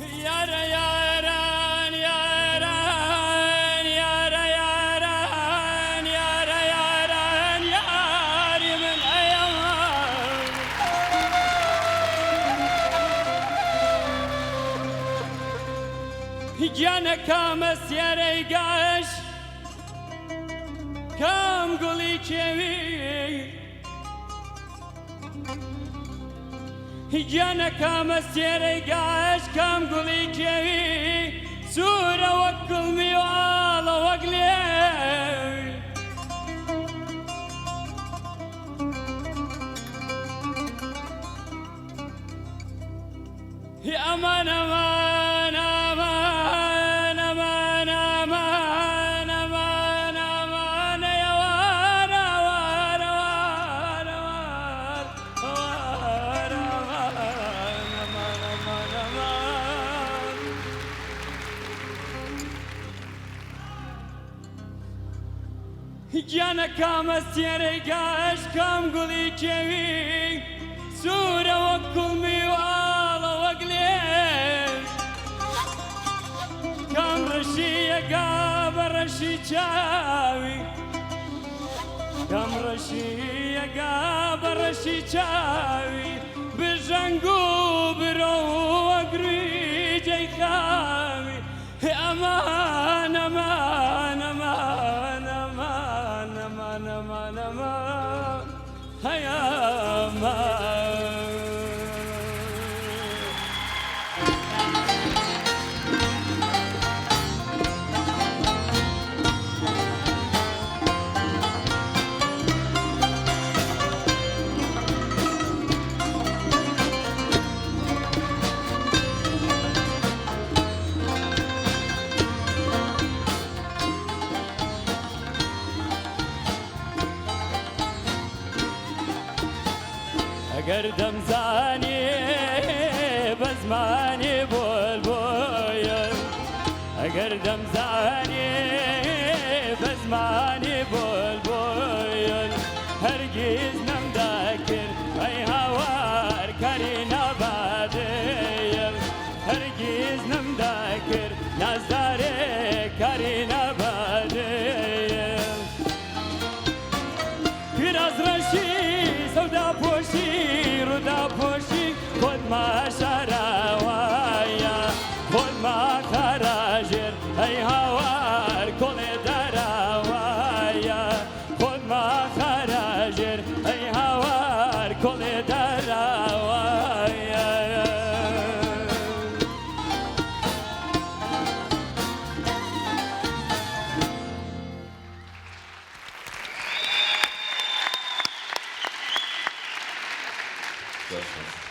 یارە یاران یاران یارە یاران یارە یاران یاری من ئەی ئەمان. گیانە کامە سیارەی گەش کام گوڵی کێوی. گیانە کامە سێرەی گاش کام گوڵی کێوی سوورە وەک گوڵمی و ئاڵە وەک لێوی. ئەمان ئەمان ئەمان ئەمان ئەمان ئەمان ئەمان ئەی ئەوان ئەوان ئەوان ئەوان ئەوان ئەمان ئەمان ئەمان ئەمان. گیانە کامە سێرەی گەش کام گوڵی کێوی سوورە وەک کوڵمی و ئاڵە وەک لێو کام ڕەشییەگا بە ڕەشی چاوی کام ڕەشییەگا بە ڕەشی چاوی بژەنگ و برۆ وەک ڕووی جێی خاوی ئەمان ئەمان ئەمان ئەمان ئەمان ئەمان ئەمان هەی ئەمان. ئەگەر دەمزانی بە زمانی بولبویل ئەگەر دەمزانی بە زمانی بولبویل هەرگیز نەمدەکرد ئەی هاوار کاری نابادیم هەرگیز نەمدەکرد نازدارێ کاری نابادیم پیراز ڕەشی سەودا پۆشی ڕوودا پۆشی خۆت ماشارەوەیە خۆت ماخەرە ژێر ئەی هاوار کۆڵێ دەرەوەیە خۆت ماخەرە ژێر ئەی هاوار کۆڵێ دەرەوەیە. زۆر خۆش.